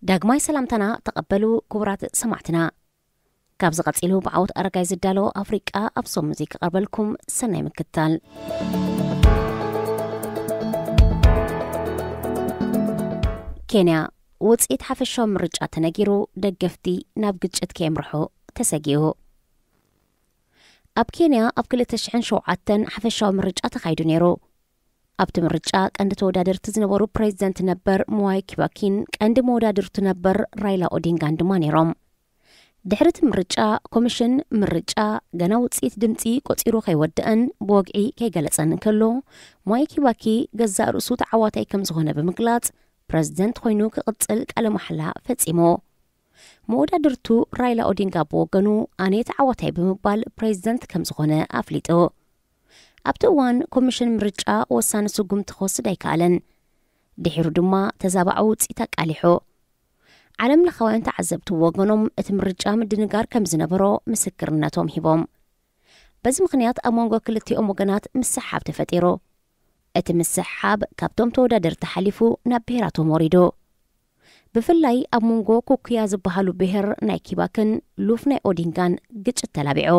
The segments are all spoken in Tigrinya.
ዳግማይ ሰላምታና ተቐበሉ ክቡራት ሰማዕትና። ካብዚ ቀጺሉ ብዓወት ኣረጋይ ዝዳሎ ኣፍሪቃ ኣብ ሶም እዚ ክቐርበልኩም ሰናይ ምክታል። ኬንያ፣ ውጽኢት ሓፈሻዊ ምርጫ ተነጊሩ፣ ደገፍቲ ናብ ግጭት ከየምርሑ ተሰጊኡ። ኣብ ኬንያ ኣብ ክልተ ሽሕን ሸውዓተን ሓፈሻዊ ምርጫ ተኻይዱ ነይሩ። ኣብቲ ምርጫ ቀንዲ ተወዳደርቲ ዝነበሩ ፕሬዚደንት ነበር ምዋይ ኪባኪን ቀንዲ መወዳድርቱ ነበር ራይላ ኦዲንጋን ድማ ነይሮም። ድሕሪ እቲ ምርጫ፣ ኮሚሽን ምርጫ ገና ውጽኢት ድምጺ ቆጺሩ ከይወደአን ብወግዒ ከይገለጸን እንከሎ፣ ምዋይ ኪባኪ ገዛእ ርእሱ ተዓዋታይ ከም ዝኾነ ብምግላጽ፣ ፕሬዚደንት ኮይኑ ክቕጽል ቃለ ማሕላ ፈጺሙ። መወዳድርቱ ራይላ ኦዲንጋ ብወገኑ፣ ኣነ ተዓዋታይ ብምባል ፕሬዚደንት ከም ዝኾነ ኣፍሊጡ። ኣብቲ እዋን ኮሚሽን ምርጫ ወሳኒ ስጉምቲ ክወስድ ኣይከኣለን። ድሒሩ ድማ ተዛባዒ ውጽኢት ኣቃሊሑ። ዓለም ለኻውያን ተዓዘብቲ ብወገኖም እቲ ምርጫ ምድንጋር ከም ዝነበሮ ምስክርነቶም ሂቦም። በዚ ምኽንያት ኣብ መንጎ ክልቲኦም ወገናት ምስሕሓብ ተፈጢሩ። እቲ ምስሕሓብ ካብቶም ተወዳደርቲ ሓሊፉ ናብ ብሄራቶም ወሪዱ። ብፍላይ ኣብ መንጎ ኩኩያ ዝበሃሉ ብሄር ናይ ኪባክን ሉፍ ናይ ኦዲንጋን ግጭት ተላቢዑ።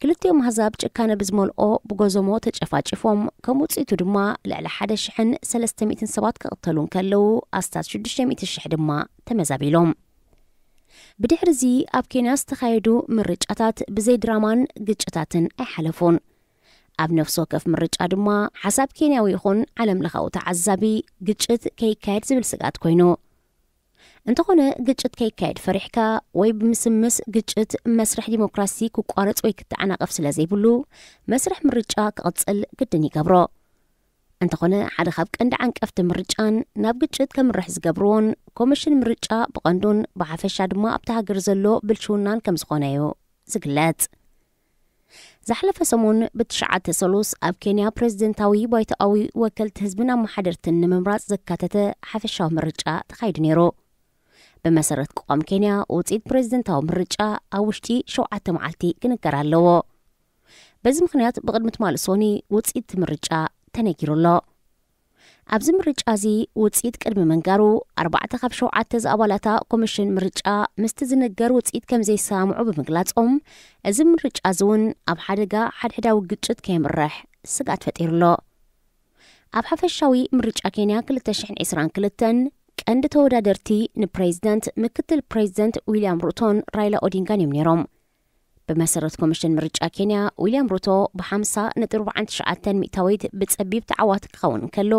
ክልቲኦም ኣህዛብ ጭካነ ብዝመልኦ ብጎዞሞ ተጨፋጭፎም፣ ከም ውጽኢቱ ድማ ልዕሊ ሓደ ሽሕን ሰለስተ ሚእትን ሰባት ክቕተሉ እንከለዉ፣ ኣስታት ሽዱሽተ ሚእቲ ሽሕ ድማ ተመዛቢሎም። ብድሕርዚ ኣብ ኬንያ ዝተኻየዱ ምርጫታት ብዘይ ድራማን ግጭታትን ኣይሓለፉን። ኣብ ነፍሲ ወከፍ ምርጫ ድማ፣ ሓሳብ ኬንያዊ ይኹን ዓለም ለኻዊ ተዓዛቢ፣ ግጭት ከይካየድ ዝብል ስግኣት ኮይኑ። እንተኾነ፣ ግጭት ከይካየድ ፈሪሕካ ወይ ብምስምስ ግጭት መስርሕ ዲሞክራሲ ክቋረጽ ወይ ክተዓናቐፍ ስለ ዘይብሉ፣ መስርሕ ምርጫ ክቕጽል ግድን ይገብሮ። እንተኾነ፣ ሓደ ካብ ቀንዲ ዓንቀፍቲ ምርጫን ናብ ግጭት ከምርሕ ዝገብርዎን፣ ኮሚሽን ምርጫ ብቐንዱን ብሓፈሻ ድማ ኣብታ ሃገር ዘሎ ብልሽውናን ከም ዝኾነ እዩ ዝግለጽ። ዝሓለፈ ሰሙን ብትሽዓተ ሰሉስ ኣብ ኬንያ ፕሬዚደንታዊ ባይቶኣዊ ወከልቲ ህዝብን ኣመሓደርትን ንምምራጽ ዘካተተ ሓፈሻዊ ምርጫ ተኻይዱ ነይሩ። ብመሰረት ቅዋም ኬንያ፣ ውጽኢት ፕሬዚደንታዊ ምርጫ ኣብ ውሽጢ ሸውዓተ መዓልቲ ክንገር ኣለዎ። በዚ ምኽንያት ብቕድሚ ትማሊ ሶኒ ውጽኢት ምርጫ ተነጊሩ ኣሎ። ኣብዚ ምርጫ እዚ ውጽኢት ቅድሚ ምንጋሩ፣ ኣርባዕተ ካብ ሸውዓተ ዝኣባላታ ኮሚሽን ምርጫ ምስቲ ዝንገር ውጽኢት ከም ዘይሰማምዑ ብምግላጾም፣ እዚ ምርጫ እዚ እውን ኣብ ሓደጋ ሓድሕዳዊ ግጭት ከየምርሕ ስግኣት ፈጢሩ ኣሎ። ኣብ ሓፈሻዊ ምርጫ ኬንያ ክልተ ሽሕን ዕስራን ክልተን ቀንዲ ተወዳደርቲ ንፕሬዚደንት፣ ምክትል ፕሬዚደንት ዊልያም ሩቶን ራይላ ኦዲንጋን እዮም ነይሮም። ብመሰረት ኮሚሽን ምርጫ ኬንያ፣ ዊልያም ሩቶ ብሓምሳ ነጥቢ ኣርባዓን ትሽዓተን ሚእታዊት ብጸቢብ ተዓዋቲ ክኸውን እንከሎ፣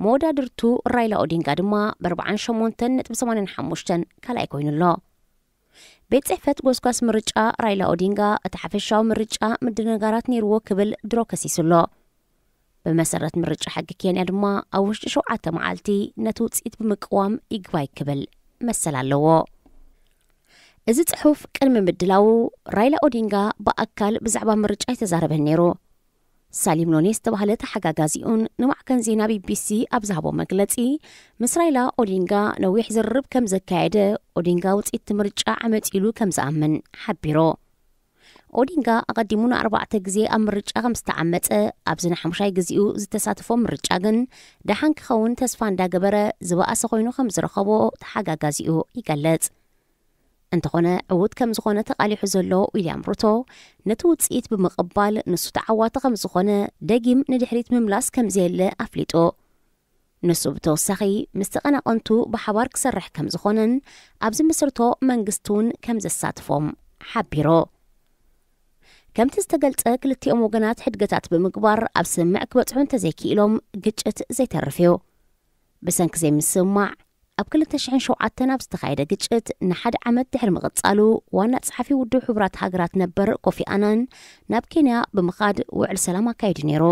መወዳድርቱ ራይላ ኦዲንጋ ድማ ብኣርባዓን ሸሞንተን ነጥቢ ሰማንያን ሓሙሽተን ካልኣይ ኮይኑ ኣሎ። ቤት ጽሕፈት ጎስጓስ ምርጫ ራይላ ኦዲንጋ፣ እቲ ሓፈሻዊ ምርጫ ምድንጋራት ነይርዎ ክብል ድሮ ከሲሱ ኣሎ። ብመሰረት ምርጫ ሕጊ ኬንያ ድማ፣ ኣብ ውሽጢ ሸውዓተ መዓልቲ ነቲ ውጽኢት ብምቅዋም ይግባይ ክብል መሰል ኣለዎ። እዚ ጽሑፍ ቅድሚ ምድላዉ፣ ራይላ ኦዲንጋ ብኣካል ብዛዕባ ምርጫ ኣይተዛረበን ነይሩ። ሳሊም ሎኔ ዝተባህለ ተሓጋጋዚኡን ንማዕከን ዜና ቢቢሲ ኣብ ዝሃቦ መግለጺ፣ ምስ ራይላ ኦዲንጋ ነዊሕ ዝርርብ ከም ዘካየደ፣ ኦዲንጋ ውጽኢት ምርጫ ዓመጽ ኢሉ ከም ዝኣምን ሓቢሩ። ኦዲንጋ ኣቐዲሙ ንኣርባዕተ ግዜ ኣብ ምርጫ ከም ዝተዓመጸ፣ ኣብዚ ንሓሙሻይ ግዜኡ ዝተሳተፎ ምርጫ ግን ደሓን ክኸውን ተስፋ እንዳገበረ፣ ዝበኣሰ ኮይኑ ከም ዝረኸቦ ተሓጋጋዚኡ ይገልጽ። እንተኾነ፣ ዕዉት ከም ዝኾነ ተቓሊሑ ዘሎ ዊልያም ሩቶ፣ ነቲ ውጽኢት ብምቕባል፣ ንሱ ተዓዋቲ ከም ዝኾነ፣ ደጊም ንድሕሪት ምምላስ ከም ዘየለ ኣፍሊጡ። ንሱ ብተወሳኺ፣ ምስ ተቐናቐንቱ ብሓባር ክሰርሕ ከም ዝኾነን፣ ኣብ ዝምስርቶ መንግስቲ እውን ከም ዘሳትፎም ሓቢሩ። ከምቲ ዝተገልጸ፣ ክልቲኦም ወገናት ሕድገታት ብምግባር ኣብ ስምምዕ ክበጽሑ እንተዘይክኢሎም፣ ግጭት ዘይተርፍ እዩ። ብሰንኪ ዘይምስምማዕ፣ ኣብ ክልተ ሽሕን ሸውዓተን ኣብ ዝተኻየደ ግጭት ንሓደ ዓመት ድሕሪ ምቕጻሉ፣ ዋና ጸሓፊ ውድብ ሕቡራት ሃገራት ነበር ኮፊ ኣናን ናብ ኬንያ ብምኻድ ውዕል ሰላም ኣካይዱ ነይሩ።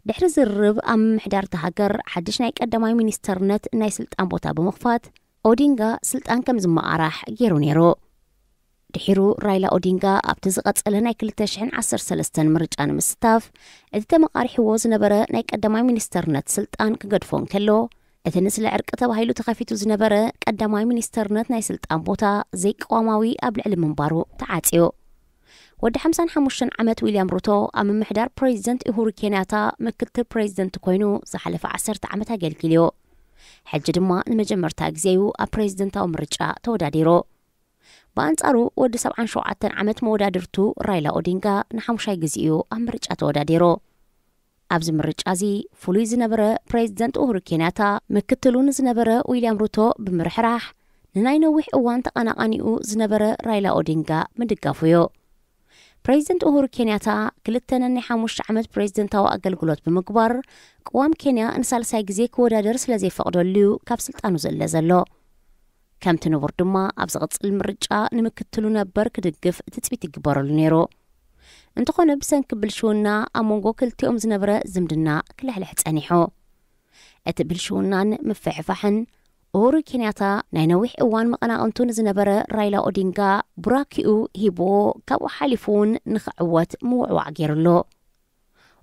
ድሕሪ ዝርርብ፣ ኣብ ምምሕዳር እታ ሃገር ሓድሽ ናይ ቀዳማይ ሚኒስተርነት ናይ ስልጣን ቦታ ብምኽፋት፣ ኦዲንጋ ስልጣን ከም ዝመቓራሕ ገይሩ ነይሩ። ድሒሩ፣ ራይላ ኦዲንጋ ኣብቲ ዝቐጸለ ናይ ክልተ ሽሕን ዓሰርተ ሰለስተን ምርጫ ንምስታፍ፣ እቲ ተመቓሪሕዎ ዝነበረ ናይ ቀዳማይ ሚኒስተርነት ስልጣን ክገድፎ እንከሎ፣ እቲ ንስለ ዕርቂ ተባሂሉ ተኸፊቱ ዝነበረ ቀዳማይ ሚኒስተርነት ናይ ስልጣን ቦታ ዘይቅዋማዊ ኣብ ልዕሊ ምንባሩ ተዓጽዩ። ወዲ ሓምሳን ሓሙሽተን ዓመት ዊልያም ሩቶ፣ ኣብ ምምሕዳር ፕሬዚደንት ኡሁሩ ኬንያታ ምክትል ፕሬዚደንት ኮይኑ ዝሓለፈ ዓሰርተ ዓመት ኣገልጊሉ እዩ። ሕጂ ድማ ንመጀመርታ ግዜ እዩ ኣብ ፕሬዝደንታዊ ምርጫ ተወዳዲሩ። ብኣንጻሩ፣ ወዲ ሰብዓን ሸውዓተን ዓመት መወዳድርቱ ራይላ ኦዲንጋ ንሓሙሻይ ግዜ እዩ ኣብ ምርጫ ተወዳዲሩ። ኣብዚ ምርጫ እዚ ፍሉይ ዝነበረ፣ ፕሬዝደንት ኡሁሩ ኬንያታ ምክትሉ ንዝነበረ ዊልያም ሩቶ ብምርሕራሕ፣ ንናይ ነዊሕ እዋን ተቐናቓኒኡ ዝነበረ ራይላ ኦዲንጋ ምድጋፉ እዩ። ፕሬዝደንት ኡሁሩ ኬንያታ ክልተ ነናይ ሓሙሽተ ዓመት ፕሬዝደንታዊ ኣገልግሎት ብምግባር፣ ቅዋም ኬንያ ንሳልሳይ ግዜ ክወዳደር ስለ ዘይፈቕደሉ እዩ ካብ ስልጣኑ ዝእለ ዘሎ። ከምቲ ንቡር ድማ፣ ኣብ ዝቕጽል ምርጫ ንምክትሉ ነበር ክድግፍ ትጽቢት ይግበረሉ ነይሩ። እንተኾነ፣ ብሰንኪ ብልሽውና ኣብ መንጎ ክልቲኦም ዝነበረ ዝምድና ክልሕልሕ ጸኒሑ። እቲ ብልሽውናን ምፍሕፋሕን፣ ኡሁሩ ኬንያታ ናይ ነዊሕ እዋን መቐናቕንቱ ንዝነበረ ራይላ ኦዲንጋ ቡራኪኡ ሂብዎ፣ ካብኡ ሓሊፉ እውን ንኽዕወት ምውዕዋዕ ገይሩሉ።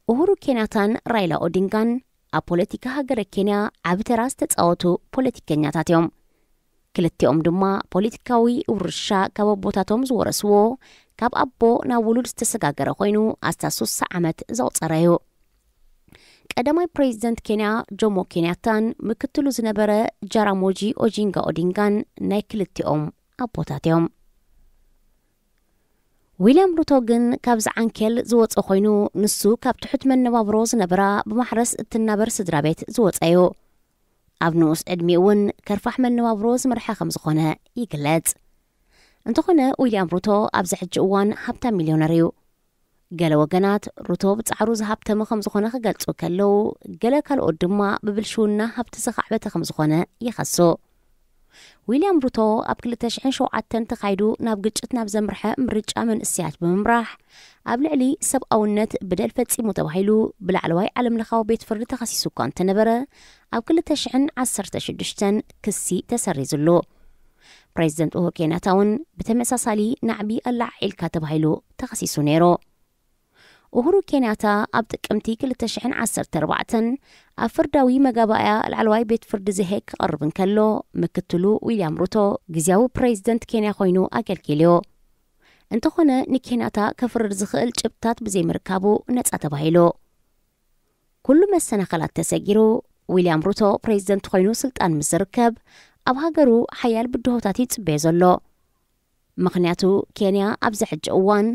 ኡሁሩ ኬንያታን ራይላ ኦዲንጋን ኣብ ፖለቲካ ሃገረ ኬንያ ዓቢ ተራ ዝተጻወቱ ፖለቲከኛታት እዮም። ክልቲኦም ድማ ፖለቲካዊ ውርሻ ካብ ኣቦታቶም ዝወረስዎ፣ ካብ ኣቦ ናብ ውሉድ ዝተሰጋገረ ኮይኑ፣ ኣስታት ሱሳ ዓመት ዘቑጸረ እዩ። ቀዳማይ ፕሬዝደንት ኬንያ ጆሞ ኬንያታን ምክትሉ ዝነበረ ጃራሞጂ ኦጂንጋ ኦዲንጋን ናይ ክልቲኦም ኣቦታት እዮም። ዊልያም ሩቶ ግን ካብዚ ዓንኬል ዝወጸ ኮይኑ፣ ንሱ ካብ ትሑት መነባብሮ ዝነበራ ብማሕረስ እትናበር ስድራ ቤት ዝወጸ እዩ። ኣብ ንኡስ ዕድሚኡ እውን ከርፋሕ መነባብሮ ዝመርሐ ከም ዝኾነ ይግለጽ። እንተኾነ፣ ዊልያም ሩቶ ኣብዚ ሕጂ እዋን ሃብታም ሚልዮነር እዩ። ገለ ወገናት፣ ሩቶ ብጻዕሩ ዝሃብተመ ከም ዝኾነ ክገልጹ ከለዉ፣ ገለ ካልኦት ድማ ብብልሽውና ሃብቲ ዘኻዕበተ ከም ዝኾነ ይኸሱ። ዊልያም ሩቶ ኣብ ክልተ ሽሕን ሸውዓተን ተኻይዱ ናብ ግጭት ናብ ዘምርሐ ምርጫ መንእሰያት ብምምራሕ፣ ኣብ ልዕሊ ሰብኣውነት በደል ፈጺሙ ተባሂሉ ብላዕለዋይ ዓለምለኻዊ ቤት ፍርዲ ተኸሲሱ እኳ እንተነበረ፣ ኣብ ክልተ ሽሕን ዓሰርተ ሽዱሽተን ክሲ ተሰሪዙሉ። ፕሬዝደንት ኡሁሩ ኬንያታ እውን ብተመሳሳሊ ናዕቢ ኣለዓዒልካ ተባሂሉ ተኸሲሱ ነይሩ። ኡሁሩ ኬንያታ ኣብ ጥቅምቲ ክልተ ሽሕን ዓሰርተ ኣርባዕተን ኣብ ፍርዳዊ መጋባእያ ላዕለዋይ ቤት ፍርዲ ዘሄግ ክቐርብ እንከሎ፣ ምክትሉ ዊልያም ሩቶ ግዝያዊ ፕሬዝደንት ኬንያ ኮይኑ ኣገልጊሉ እዩ። እንተኾነ፣ ንኬንያታ ከፍርድ ዝኽእል ጭብጥታት ብዘይምርካቡ ነጻ ተባሂሉ። ኩሉ መሰናኸላት ተሰጊሩ፣ ዊልያም ሩቶ ፕሬዝደንት ኮይኑ ስልጣን ምስ ዝርከብ፣ ኣብ ሃገሩ ሓያል ብድሆታት ይጽበዮ ዘሎ። ምኽንያቱ፣ ኬንያ ኣብዚ ሕጂ እዋን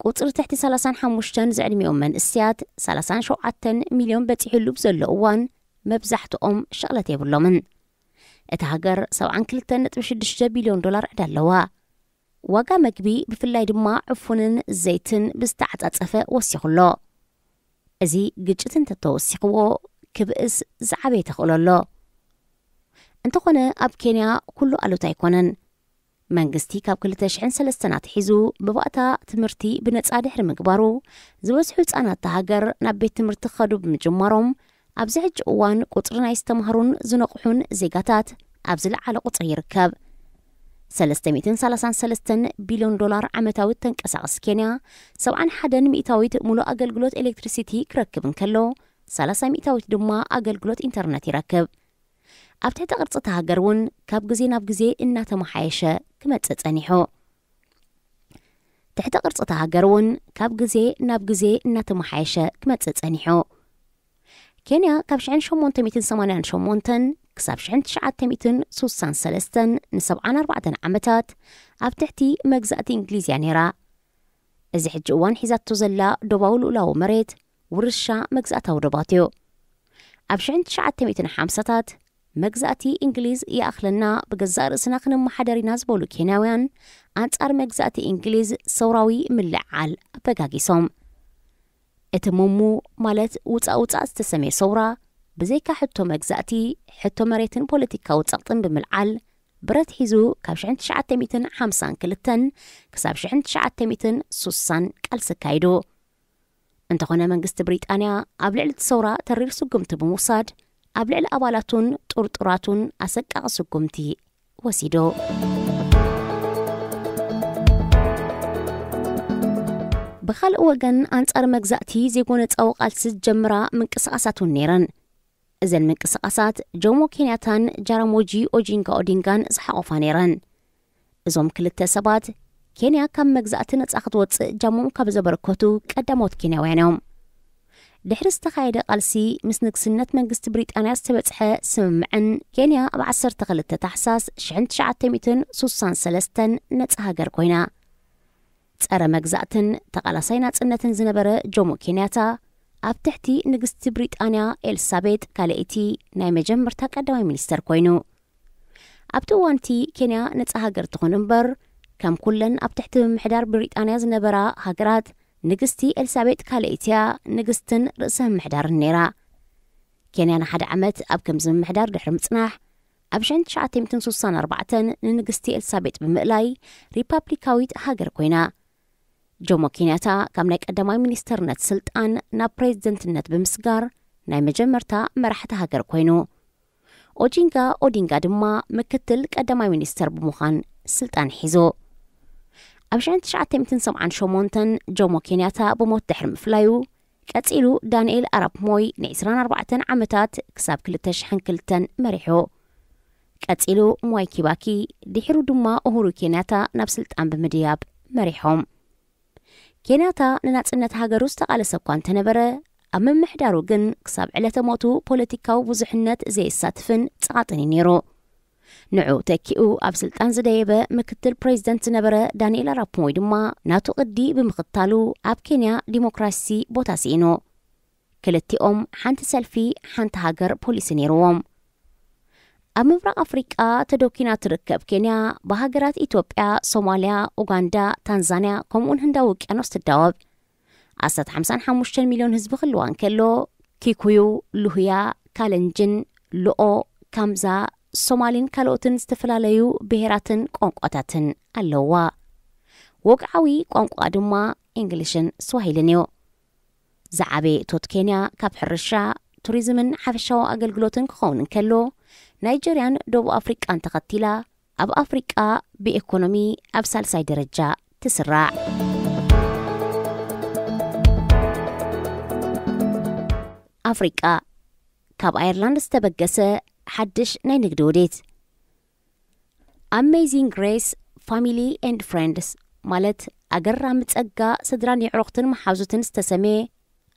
ቁጽሪ ትሕቲ ሰላሳን ሓሙሽተን ዝዕድሚኦም መንእሰያት ሰላሳን ሸውዓተን ሚልዮን በጺሑሉ ብዘሎ እዋን፣ መብዛሕትኦም ሸቕለት የብሎምን። እታ ሃገር ሰብዓን ክልተን ነጥቢ ሽዱሽተ ቢልዮን ዶላር ዕዳ ኣለዋ። ዋጋ መግቢ፣ ብፍላይ ድማ ዕፉንን ዘይትን ብዝተዓጻጸፈ ወሲኹ ኣሎ። እዚ ግጭት እንተተወሲኽዎ፣ ክብእስ ዝዓበየ ተኽእሎ ኣሎ። እንተኾነ፣ ኣብ ኬንያ ኩሉ ኣሉታ ኣይኮነን። መንግስቲ ካብ ክልተ ሽሕን ሰለስተን ኣትሒዙ ብባእታ ትምህርቲ ብነጻ ድሕሪ ምግባሩ፣ ዝበዝሑ ህጻናት እታ ሃገር ናብ ቤት ትምህርቲ ክኸዱ ብምጅማሮም፣ ኣብዚ ሕጂ እዋን ቁጽሪ ናይ ዝተማህሩን ዝነቕሑን ዜጋታት ኣብ ዝለዓለ ቁጽሪ ይርከብ። ሰለስተ ሚእትን ሰላሳን ሰለስተን ቢልዮን ዶላር ዓመታዊ ተንቀሳቐስ ኬንያ፣ ሰብዓን ሓደን ሚእታዊት ሙሉእ ኣገልግሎት ኤሌክትሪሲቲ ክረክብ እንከሎ፣ ሰላሳ ሚእታዊት ድማ ኣገልግሎት ኢንተርነት ይረክብ። ኣብ ትሕተ ቅርጺ እታ ሃገር እውን ካብ ግዜ ናብ ግዜ እናተመሓየሸ ክመጽእ ጸኒሑ። ትሕተ ቅርጺ እታ ሃገር እውን ካብ ግዜ ናብ ግዜ እናተመሓየሸ ክመጽእ ጸኒሑ። ኬንያ ካብ ሽሕን ሸሞንተ ሚእትን ሰማንያን ሸሞንተን ክሳብ ሽሕን ትሽዓተ ሚእትን ሱሳን ሰለስተን ንሰብዓን ኣርባዕተን ዓመታት ኣብ ትሕቲ መግዛእቲ እንግሊዝ እያ ነይራ። እዚ ሕጂ እዋን ሒዛቶ ዘላ ዶባዊ ልኡላዊ መሬት ውርሻ መግዛእታዊ ዶባት እዩ። ኣብ ሽሕን ትሽዓተ ሚእትን ሓምሳታት መግዛእቲ እንግሊዝ ይኣኽለና፣ ብገዛእ ርእስና ክንመሓደር ኢና ዝበሉ ኬንያውያን፣ ኣንጻር መግዛእቲ እንግሊዝ ሰውራዊ ምልዕዓል ኣበጋጊሶም። እቲ ሙሙ፣ ማለት ውጻእ ውጻእ ዝተሰምየ ሰውራ፣ ብዘይካ ሕቶ መግዛእቲ፣ ሕቶ መሬትን ፖለቲካዊ ጸቕጥን ብምልዓል፣ ብረት ሒዙ ካብ ሽሕን ትሽዓተ ሚእትን ሓምሳን ክልተን ክሳብ ሽሕን ትሽዓተ ሚእትን ሱሳን ቃልሲ ኣካይዱ። እንተኾነ፣ መንግስቲ ብሪጣንያ ኣብ ልዕሊ እቲ ሰውራ ተሪር ስጉምቲ ብምውሳድ፣ ኣብ ልዕሊ ኣባላቱን ጥርጡራቱን ኣሰቃቒ ስጉምቲ ወሲዱ። ብኻልእ ወገን፣ ኣንጻር መግዛእቲ ዘይጎነጻዊ ቃልሲ ዝጀምራ ምንቅስቓሳት እውን ነይረን። እዘን ምንቅስቓሳት ጆሞ ኬንያታን ጃራሞጂ ኦጂንጋ ኦዲንጋን ዝሓቖፋ ነይረን። እዞም ክልተ ሰባት፣ ኬንያ ካብ መግዛእቲ ነጻ ክትወጽእ ጃሞም ካብ ዘበረከቱ ቀዳሞት ኬንያውያን እዮም። ድሕሪ ዝተኻየደ ቃልሲ ምስ ንግስነት መንግስቲ ብሪጣንያ ዝተበጽሐ ስምምዕን ኬንያ ኣብ ዓሰርተ ክልተ ታሕሳስ ሽሕን ትሽዓተ ሚእትን ስሳን ሰለስተን ነጻ ሃገር ኮይና። ጸረ መግዛእትን ተቓላሳይ ናጽነትን ዝነበረ ጆሞ ኬንያታ ኣብ ትሕቲ ንግስቲ ብሪጣንያ ኤልሳቤጥ ካልኣይቲ ናይ መጀመርታ ቀዳማይ ሚኒስተር ኮይኑ። ኣብቲ እዋንቲ ኬንያ ነጻ ሃገር ትኹን እምበር፣ ከም ኩለን ኣብ ትሕቲ ምምሕዳር ብሪጣንያ ዝነበራ ሃገራት፣ ንግስቲ ኤልሳቤጥ ካልኣይቲ እያ ንግስትን ርእሰ ምምሕዳርን ነይራ። ኬንያ ንሓደ ዓመት ኣብ ከምዚ ምምሕዳር ድሕሪ ምጽናሕ፣ ኣብ ሽሕን ትሽዓተ ሚእትን ስሳን ኣርባዕተን ንንግስቲ ኤልሳቤጥ ብምእላይ ሪፓብሊካዊት ሃገር ኮይና። ጆሞ ኬንያታ ካብ ናይ ቀዳማይ ሚኒስተርነት ስልጣን ናብ ፕሬዝደንትነት ብምስጋር ናይ መጀመርታ መራሕቲ ሃገር ኮይኑ። ኦጂንጋ ኦዲንጋ ድማ ምክትል ቀዳማይ ሚኒስተር ብምዃን ስልጣን ሒዙ። ኣብ ሽሕን ትሽዓተ ሚእትን ሰብዓን ሸሞንተን ጆሞ ኬንያታ ብሞት ድሕሪ ምፍላዩ፣ ቀጺሉ ዳንኤል ኣራፕ ሞይ ንዒስራን ኣርባዕተን ዓመታት ክሳብ ክልተ ሽሕን ክልተን መሪሑ። ቀጺሉ ሞይ ኪባኪ፣ ድሒሩ ድማ ኡሁሩ ኬንያታ ናብ ስልጣን ብምድያብ መሪሖም። ኬንያታ ንናጽነት ሃገሩ ዝተቓለሰ እኳ እንተነበረ፣ ኣብ ምምሕዳሩ ግን ክሳብ ዕለተ ሞቱ ፖለቲካዊ ብዙሕነት ዘየሳትፍን ጸቓጥን እዩ ነይሩ። ንዑ ተኪኡ ኣብ ስልጣን ዝደየበ ምክትል ፕሬዝደንት ዝነበረ ዳንኤል ኣራፕ ሞይ ድማ ናቱ ቅዲ ብምኽታሉ ኣብ ኬንያ ዲሞክራሲ ቦታ ስኢኑ። ክልቲኦም ሓንቲ ሰልፊ፣ ሓንቲ ሃገር ፖሊሲ ነይርዎም። ኣብ ምብራቕ ኣፍሪቃ ተደኪና ትርከብ ኬንያ ብሃገራት ኢትዮጵያ፣ ሶማልያ፣ ኡጋንዳ፣ ታንዛንያ ከምኡውን ህንዳዊ ውቅያኖስ ትዳወብ። ኣስታት ሓምሳን ሓሙሽተን ሚልዮን ህዝቢ ክህልዋ እንከሎ፣ ኪኩዩ፣ ሉህያ፣ ካለንጅን፣ ሉኦ፣ ካምዛ፣ ሶማሊን ካልኦትን ዝተፈላለዩ ብሄራትን ቋንቋታትን ኣለዋ። ወግዓዊ ቋንቋ ድማ እንግሊሽን ስዋሂልን እዩ። ዝዓበየ እቶት ኬንያ ካብ ሕርሻ፣ ቱሪዝምን ሓፈሻዊ ኣገልግሎትን ክኸውን እንከሎ፣ ናይጀርያን ደቡብ ኣፍሪቃን ተኸቲላ ኣብ ኣፍሪቃ ብኤኮኖሚ ኣብ ሳልሳይ ደረጃ ትስራዕ። ኣፍሪቃ፣ ካብ ኣየርላንድ ዝተበገሰ ሓድሽ ናይ ንግዲ ውዲት። ኣሜዚንግ ግሬስ ፋሚሊ ኤንድ ፍሬንድስ፣ ማለት ኣገራሚ ጸጋ ስድራን የዕሩኽትን መሓዙትን ዝተሰምየ፣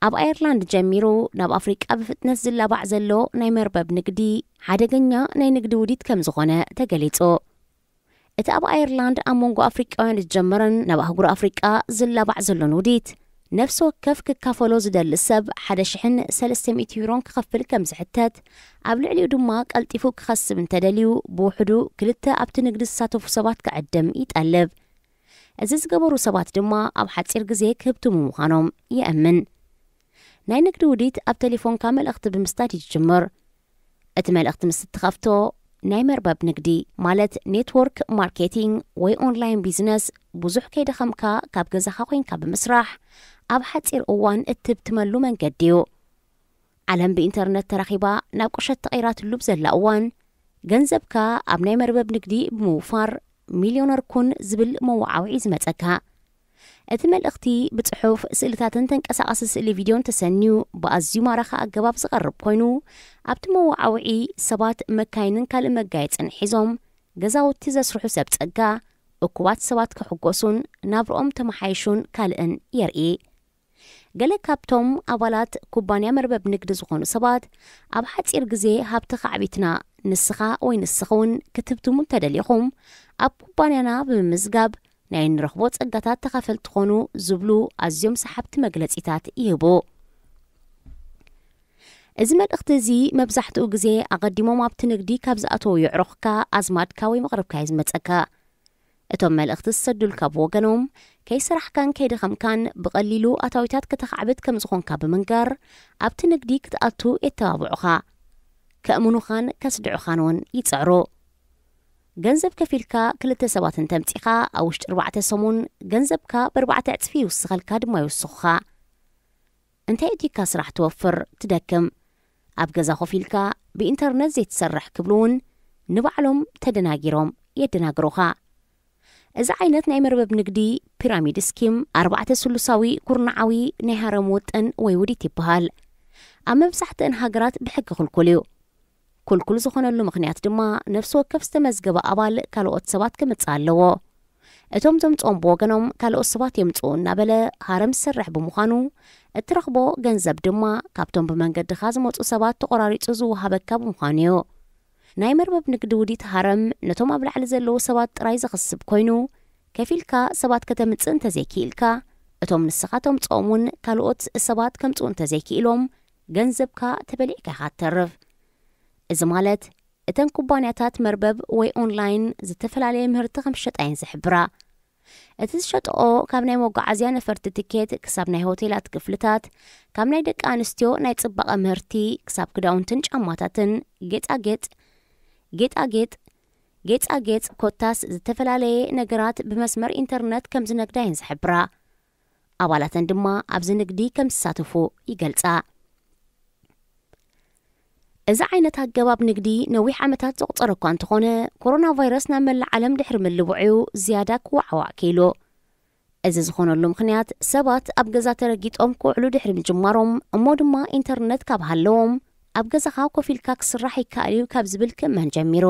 ኣብ ኣየርላንድ ጀሚሩ ናብ ኣፍሪቃ ብፍጥነት ዝላባዕ ዘሎ ናይ መርበብ ንግዲ ሓደገኛ ናይ ንግዲ ውዲት ከም ዝኾነ ተገሊጹ። እቲ ኣብ ኣየርላንድ ኣብ መንጎ ኣፍሪቃውያን ዝጀመረን ናብ ኣህጉር ኣፍሪቃ ዝላባዕ ዘሎን ውዲት፣ ነፍሲ ወከፍ ክካፈሎ ዝደሊ ሰብ ሓደ ሽሕን ሰለስተ ሚእቲ ዩሮን ክኸፍል ከም ዝሕተት፣ ኣብ ልዕሊኡ ድማ ቀልጢፉ ክኸስብ እንተደልዩ ብውሕዱ ክልተ ኣብቲ ንግዲ ዝሳተፉ ሰባት ክዕድም ይጠልብ። እዚ ዝገበሩ ሰባት ድማ ኣብ ሓጺር ግዜ ክህብትሙ ምዃኖም ይእምን። ናይ ንግዲ ውዲት ኣብ ቴሌፎንካ መልእኽቲ ብምስዳድ እዩ ዝጅምር። እቲ መልእኽቲ ምስ እትኸፍቶ፣ ናይ መርበብ ንግዲ፣ ማለት ኔትወርክ ማርኬቲንግ ወይ ኦንላይን ቢዝነስ፣ ብዙሕ ከይደኸምካ ካብ ገዛኻ ኮይንካ ብምስራሕ ኣብ ሓጺር እዋን እትብትመሉ መንገዲ እዩ። ዓለም ብኢንተርነት ተራኺባ ናብ ቁሸት ተቐይራትሉ ብዘላ እዋን፣ ገንዘብካ ኣብ ናይ መርበብ ንግዲ ብምውፋር ሚልዮነር ኩን ዝብል መወዓውዒ ዝመጸካ። እቲ መልእኽቲ ብጽሑፍ፣ ስእልታትን ተንቀሳቓሲ ስእሊ ቪድዮን ተሰንዩ ብኣዝዩ ማራኺ ኣገባብ ዝቐርብ ኮይኑ፣ ኣብቲ መወዓውዒ ሰባት መካይንን ካልእ መጋየጽን ሒዞም ገዛውቲ ዘስርሑ ሰብ ጸጋ፣ እኩባት ሰባት ክሕጎሱን ናብርኦም ተመሓይሹን ካልእን የርኢ። ገለ ካብቶም ኣባላት ኩባንያ መርበብ ንግዲ ዝኾኑ ሰባት፣ ኣብ ሓጺር ግዜ ሃብትኻ ኣዕቢትና፣ ንስኻ ወይ ንስኺ እውን ክትህብትሙ እንተደሊኹም፣ ኣብ ኩባንያና ብምምዝጋብ ናይ እንረኽቦ ጸጋታት ተኻፈልቲ ኾኑ ዝብሉ ኣዝዮም ሰሓብቲ መግለጺታት ይህቡ። እዚ መልእኽቲ እዚ መብዛሕትኡ ግዜ ኣቐዲሞም ኣብቲ ንግዲ ካብ ዝኣተዉ የዕሩኽካ፣ ኣዝማድካ ወይ መቕርብካ እዩ ዝመጸካ። እቶም መልእኽቲ ዝሰዱልካ ብወገኖም፣ ከይሰራሕካን ከይደኸምካን ብቐሊሉ ኣታዊታት ከተኻዕብት ከም ዝኾንካ ብምንጋር፣ ኣብቲ ንግዲ ክትኣቱ የተባብዑኻ። ከእምኑኻን ከስድዑኻን እውን ይጽዕሩ። ገንዘብ ከፊልካ ክልተ ሰባት እንተምጺኻ፣ ኣብ ውሽጢ ኣርባዕተ ሰሙን ገንዘብካ ብኣርባዕተ ዕጽፊ ይውስኸልካ ድማ ይውስኹኻ። እንታይ እቲካ ስራሕ ትወፍር፣ ትደክም? ኣብ ገዛ ኮፍ ኢልካ ብኢንተርነት ዘይትሰርሕ ክብሉ እውን ንባዕሎም ተደናጊሮም የደናግሩኻ። እዚ ዓይነት ናይ መርበብ ንግዲ ፒራሚድ ስኪም ኣርባዕተ ስሉሳዊ ኩርናዓዊ ናይ ሃረም ውጥን ወይ ውዲት ይበሃል። ኣብ መብዛሕትአን ሃገራት ብሕጊ ክልኩል እዩ። ክልኩል ዝኾነሉ ምኽንያት ድማ ነፍሲ ወከፍ ዝተመዝገበ ኣባል ካልኦት ሰባት ክምጽእ ኣለዎ። እቶም ዘምፅኦም ብወገኖም ካልኦት ሰባት የምፅኡ እናበለ ሃረም ዝሰርሕ ብምዃኑ፣ እትረኽቦ ገንዘብ ድማ ካብቶም ብመንገድኻ ዝመፁ ሰባት ተቆራሪፁ ዝወሃበካ ብምዃኑ እዩ። ናይ መርበብ ንግዲ ውዲት ሃረም ነቶም ኣብ ላዕሊ ዘለዉ ሰባት ጥራይ ዘኽስብ ኮይኑ፣ ከፊልካ ሰባት ከተምፅእ እንተዘይክኢልካ፣ እቶም ንስኻ ተምፅኦም እውን ካልኦት ሰባት ከምፅኡ እንተዘይክኢሎም፣ ገንዘብካ ተበሊዕካ ኢኻ ትተርፍ። እዚ ማለት፣ እተን ኩባንያታት መርበብ ወይ ኦንላይን ዝተፈላለየ ምህርቲ ከም ዝሸጣ እየን ዝሕብራ። እቲ ዝሸጥኦ፣ ካብ ናይ መጓዓዝያ ነፈርቲ ትኬት ክሳብ ናይ ሆቴላት ክፍልታት፣ ካብ ናይ ደቂ ኣንስትዮ ናይ ጽባቐ ምህርቲ ክሳብ ክዳውንትን ጫማታትን፣ ጌጻጌጥ፣ ጌጣጌጥ፣ ጌጻጌጥ፣ ኮታስ ዝተፈላለየ ነገራት ብመስመር ኢንተርነት ከም ዝነግዳ እየን ዝሕብራ። ኣባላተን ድማ ኣብዚ ንግዲ ከም ዝሳተፉ ይገልጻ። እዚ ዓይነት ኣገባብ ንግዲ ነዊሕ ዓመታት ዘቑጸረ እኳ እንተኾነ፣ ኮሮና ቫይረስ ናብ መላእ ዓለም ድሕሪ ምልብዑ ዝያዳ ክወዓዋዕ ክኢሉ። እዚ ዝኾነሉ ምኽንያት፣ ሰባት ኣብ ገዛ ተረጊጦም ክውዕሉ ድሕሪ ምጅማሮም፣ እሞ ድማ ኢንተርነት ካብ ሃለዎም፣ ኣብ ገዛኻ ኮፍ ኢልካ ክስራሕ ይከኣል እዩ ካብ ዝብል ክእመን ጀሚሩ።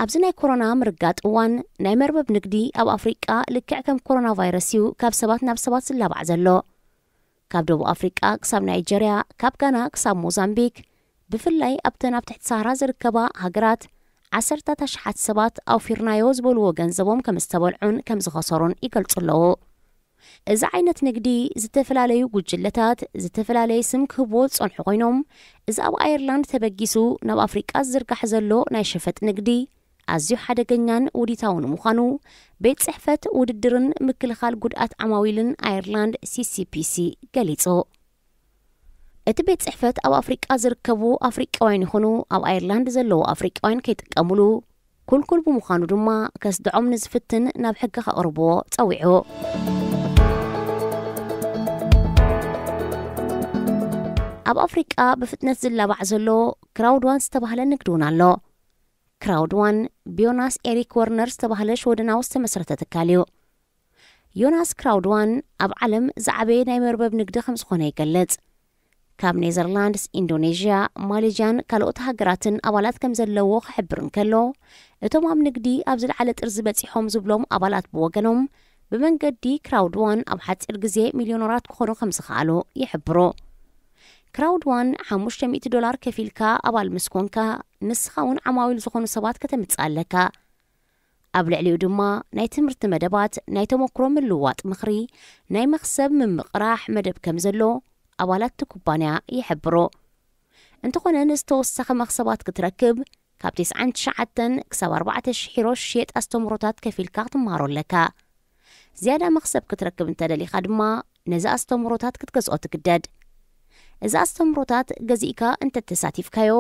ኣብዚ ናይ ኮሮና ምርጋጥ እዋን፣ ናይ መርበብ ንግዲ ኣብ ኣፍሪቃ ልክዕ ከም ኮሮና ቫይረስ እዩ ካብ ሰባት ናብ ሰባት ዝላባዕ ዘሎ። ካብ ደቡብ ኣፍሪቃ ክሳብ ናይጀርያ፣ ካብ ጋና ክሳብ ሞዛምቢክ፣ ብፍላይ ኣብተን ኣብ ትሕቲ ሳህራ ዝርከባ ሃገራት፣ ዓሰርታት ኣሽሓት ሰባት ኣውፊርናዮ ዝበልዎ ገንዘቦም ከም ዝተበልዑን ከም ዝኸሰሩን ይገልጹ ኣለዉ። እዚ ዓይነት ንግዲ ዝተፈላለዩ ጉጅለታት ዝተፈላለየ ስም ክህብዎ ዝጸንሑ ኮይኖም፣ እዚ ኣብ ኣየርላንድ ተበጊሱ ናብ ኣፍሪቃ ዝዝርጋሕ ዘሎ ናይ ሸፈጥ ንግዲ ኣዝዩ ሓደገኛን ውዲታውን ምዃኑ ቤት ጽሕፈት ውድድርን ምክልኻል ጉድኣት ዓማዊልን ኣየርላንድ፣ ሲ ሲ ፒ ሲ፣ ገሊጹ። እቲ ቤት ጽሕፈት ኣብ ኣፍሪቃ ዝርከቡ ኣፍሪቃውያን ይኹኑ ኣብ ኣየርላንድ ዘለዉ ኣፍሪቃውያን ከይጥቀሙሉ ኩልኩል ብምዃኑ ድማ ከስድዖም ንዝፍትን ናብ ሕጊ ከቕርብዎ ጸዊዑ። ኣብ ኣፍሪቃ ብፍጥነት ዝላባዕ ዘሎ ክራውድዋን ዝተባህለ ንግዲ እውን ኣሎ። ክራውድዋን ብዮናስ ኤሪክ ወርነር ዝተባህለ ሽወደናዊ ዝተመስረተ ትካል እዩ። ዮናስ ክራውድዋን ኣብ ዓለም ዝዓበየ ናይ መርበብ ንግዲ ከም ዝኾነ ይገልጽ። ካብ ኔዘርላንድስ፣ ኢንዶኔዥያ፣ ማሌዥያን ካልኦት ሃገራትን ኣባላት ከም ዘለዎ ክሕብር እንከሎ፣ እቶም ኣብ ንግዲ ኣብ ዝለዓለ ጥርዚ በጺሖም ዝብሎም ኣባላት ብወገኖም፣ ብመንገዲ ክራውድዋን ኣብ ሓጺር ግዜ ሚልዮነራት ክኾኑ ከም ዝኸኣሉ ይሕብሩ። ክራውድዋን ሓሙሽተ ሚእቲ ዶላር ከፊልካ ኣባል ምስ ኮንካ፣ ንስኻ እውን ዓማዊል ዝኾኑ ሰባት ከተምጽእ ኣለካ። ኣብ ልዕሊኡ ድማ ናይ ትምህርቲ መደባት፣ ናይ ተመክሮ ምልውዋጥ ምኽሪ፣ ናይ መኽሰብ ምምቕራሕ መደብ ከም ዘሎ ኣባላት እቲ ኩባንያ ይሕብሩ። እንተኾነ ንዝተወሰኸ መኽሰባት ክትረክብ ካብ ትስዓን ትሽዓተን ክሳብ ኣርባዕተ ሽሕ ዩሮ ዝሽየጥ ኣስተምህሮታት ከፊልካ ክትመሃሮ ኣለካ። ዝያዳ መኽሰብ ክትረክብ እንተደሊኻ ድማ ነዚ ኣስተምህሮታት ክትገዝኦ ትግደድ። እዚ ኣስተምህሮታት ገዚእካ እንተተሳቲፍካዮ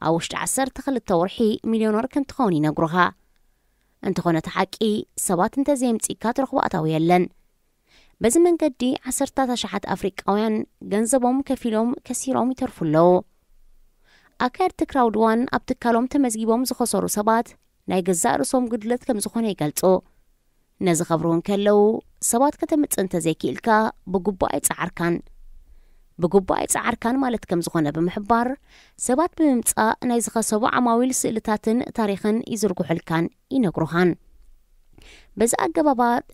ኣብ ውሽጢ ዓሰርተ ክልተ ወርሒ ሚልዮነር ከም ትኸውን ይነግሩኻ። እንተኾነ እቲ ሓቂ ሰባት እንተዘየምጺእካ ትረኽቦ ኣታዊ የለን። በዚ መንገዲ ዓሰርታት ኣሽሓት ኣፍሪቃውያን ገንዘቦም ከፊሎም ከሲሮም ይተርፉ ኣለዉ። ኣካየድቲ ክራውድዋን ኣብ ትካሎም ተመዝጊቦም ዝኸሰሩ ሰባት ናይ ገዛእ ርእሶም ጉድለት ከም ዝኾነ ይገልጹ። ነዚ ከብርሁ እንከለዉ፣ ሰባት ከተምጽእ እንተዘይክኢልካ ብግቡእ ኣይጸዓርካን። ብግቡእ ኣይጸዓርካን ማለት ከም ዝኾነ ብምሕባር፣ ሰባት ብምምጻእ ናይ ዝኸሰቡ ዓማዊል ስእልታትን ታሪኽን ይዝርግሑልካን ይነግሩኻን። በዚ ኣገባባት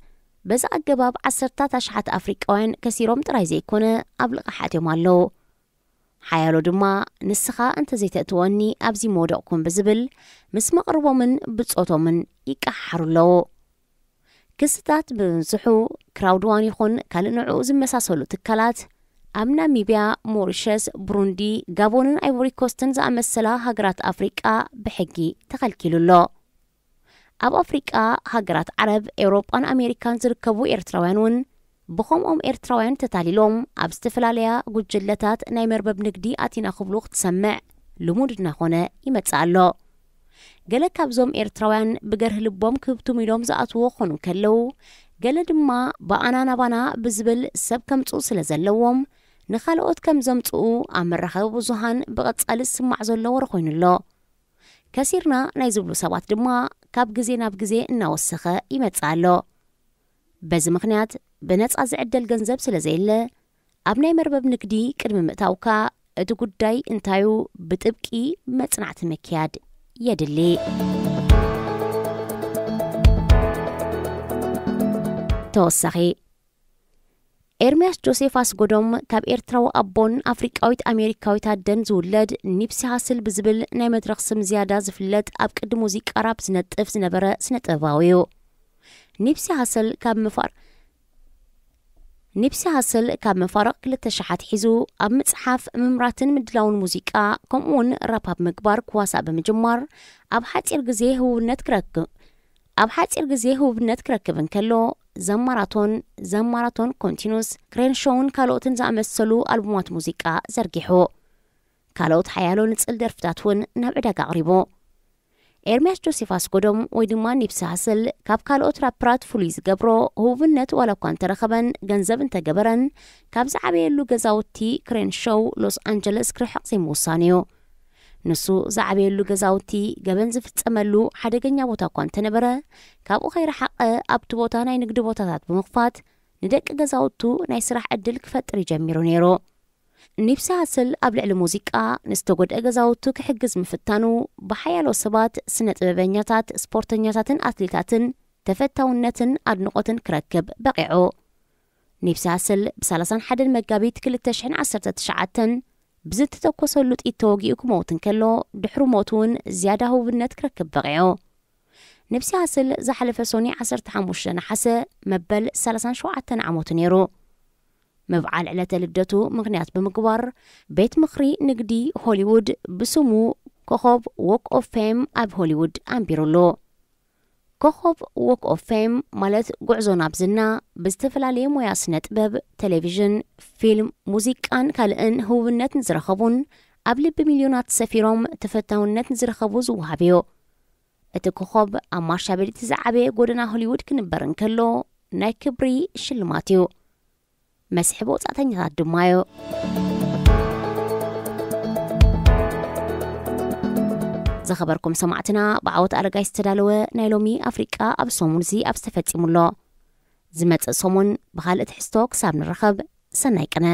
በዚ ኣገባብ ዓሰርታት ኣሽሓት ኣፍሪቃውያን ከሲሮም ጥራይ ዘይኮነ፣ ኣብ ልቓሕ ኣትዮም ኣለዉ። ሓያሎ ድማ ንስኻ እንተዘይተእትወኒ ኣብዚ ምወደቕኩም ብዝብል ምስ መቕርቦምን ብጾቶምን ይቀሓሓሩ ኣለዉ። ክስታት ብምብዝሑ ክራውድዋን ይኹን ካልእ ንዕኡ ዝመሳሰሉ ትካላት ኣብ ናሚብያ፣ ሞሪሸስ፣ ብሩንዲ፣ ጋቦንን ኣይቮሪ ኮስትን ዝኣመሰላ ሃገራት ኣፍሪቃ ብሕጊ ተኸልኪሉ ኣሎ። ኣብ ኣፍሪቃ፣ ሃገራት ዓረብ፣ ኤውሮጳን ኣሜሪካን ዝርከቡ ኤርትራውያን እውን ብኸምኦም ኤርትራውያን ተታሊሎም ኣብ ዝተፈላለያ ጉጅለታት ናይ መርበብ ንግዲ ኣቲና ክብሉ ክትሰምዕ ልሙድ እናኾነ ይመጽእ ኣሎ። ገለ ካብዞም ኤርትራውያን ብገርህ ልቦም ክህብትሙ ኢሎም ዝኣትዎ ክኾኑ እንከለዉ፣ ገለ ድማ ብኣና ናባና ብዝብል ሰብ ከምጽኡ ስለ ዘለዎም፣ ንኻልኦት ከም ዘምጽኡ ኣብ መራኸቢ ብዙሃን ብቐጻሊ ዝስማዕ ዘሎ ወረ ኮይኑ ኣሎ። ከሲርና ናይ ዝብሉ ሰባት ድማ ካብ ግዜ ናብ ግዜ እናወሰኸ ይመጽእ ኣሎ። በዚ ምኽንያት ብነጻ ዝዕደል ገንዘብ ስለ ዘየለ፣ ኣብ ናይ መርበብ ንግዲ ቅድሚ ምእታውካ እቲ ጉዳይ እንታዩ ብጥብቂ መጽናዕቲ ምክያድ የድሊ። ተወሳኺ። ኤርምያስ ጆሴፍ ኣስጎዶም ካብ ኤርትራዊ ኣቦን ኣፍሪቃዊት ኣሜሪካዊት ኣደን ዝውለድ፣ ኒፕሲ ሃስል ብዝብል ናይ መድረኽ ስም ዝያዳ ዝፍለጥ፣ ኣብ ቅዲ ሙዚቃ ራፕ ዝነጥፍ ዝነበረ ስነ ጥበባዊ እዩ። ኒፕሲ ሃስል ካብ ምፋር ኒፕሲ ሃስል ካብ መፋርቕ ክልተ ሽሓት ሒዙ ኣብ ምጽሓፍ፣ ምምራትን ምድላውን ሙዚቃ፣ ከምኡውን ራፕ ኣብ ምግባር ክዋሳእ ብምጅማር፣ ኣብ ሓጺር ግዜ ህውብነት ክረክብ ኣብ ሓጺር ግዜ ህውብነት ክረክብ እንከሎ፣ ዘማራቶን ዘማራቶን ኮንቲኑስ፣ ክሬንሾውን ካልኦትን ዝኣመሰሉ ኣልቡማት ሙዚቃ ዘርጊሑ። ካልኦት ሓያሎ ንጽል ደርፍታት እውን ናብ ዕዳጋ ኣቕሪቡ። ኤርምያስ ጆሴፍ ኣስጎዶም ወይ ድማ ኒፕሲ ሃስል ካብ ካልኦት ራፕራት ፍሉይ ዝገብሮ፣ ህውብነት ዋላ እኳ እንተረኸበን ገንዘብ እንተገበረን፣ ካብ ዝዓበየሉ ገዛውቲ ክሬንሾው ሎስ ኣንጀለስ ክርሕቕ ዘይምውሳኑ እዩ። ንሱ ዝዓበየሉ ገዛውቲ ገበን ዝፍጸመሉ ሓደገኛ ቦታ እኳ እንተነበረ፣ ካብኡ ከይረሓቐ ኣብቲ ቦታ ናይ ንግዲ ቦታታት ብምኽፋት ንደቂ ገዛውቱ ናይ ስራሕ ዕድል ክፈጥር እዩ ጀሚሩ ነይሩ። ኒፕሲ ሃስል ኣብ ልዕሊ ሙዚቃ ንዝተጎድአ ገዛውቱ ክሕግዝ ምፍታኑ ብሓያሎ ሰባት፣ ስነ ጥበበኛታት፣ ስፖርተኛታትን ኣትሌታትን ተፈታውነትን ኣድንቖትን ክረክብ በቒዑ። ኒፕሲ ሃስል ብ31 መጋቢት ክልተ ሽሕን ዓሰርተ ትሽዓተን ብዝተተኮሰሉ ጥይት ተወጊኡ ክመውት እንከሎ፣ ድሕሪ ሞቱ እውን ዝያዳ ህውብነት ክረክብ በቒዑ። ኒፕሲ ሃስል ዝሓለፈ ሶኒ ዓሰርተ ሓሙሽተ ነሓሰ መበል ሰላሳን ሸውዓተን ዓመቱ ነይሩ። ምብዓል ዕለተ ልደቱ ምኽንያት ብምግባር፣ ቤት ምኽሪ ንግዲ ሆሊውድ ብስሙ ኮኸብ ዎክ ኦፍ ፌም ኣብ ሆሊውድ ኣንቢሩሉ። ኮኸብ ዎክ ኦፍ ፌም ማለት ጉዕዞ ናብ ዝና፣ ብዝተፈላለየ ሞያ ስነ ጥበብ፣ ቴሌቪዥን፣ ፊልም፣ ሙዚቃን ካልእን ህውብነት ንዝረኸቡን ኣብ ልቢ ሚልዮናት ሰፊሮም ተፈታውነት ንዝረኸቡ ዝወሃብ እዩ። እቲ ኮኸብ ኣብ ማርሻቤል እቲ ዝዓበየ ጎደና ሆሊውድ ክንበር እንከሎ፣ ናይ ክብሪ ሽልማት እዩ። መስሕብ ወጻእተኛታት ድማ እዩ። ዝኸበርኩም ሰማዕትና፣ ብዓወት ኣረጋይ ዝተዳለወ ናይ ሎሚ ኣፍሪቃ ኣብ ሰሙን እዚ ኣብ ዝተፈጺሙ ኣሎ። ዝመጽእ ሰሙን ብኻልእ ትሕዝቶ ክሳብ ንራኸብ፣ ሰናይ ቅነ።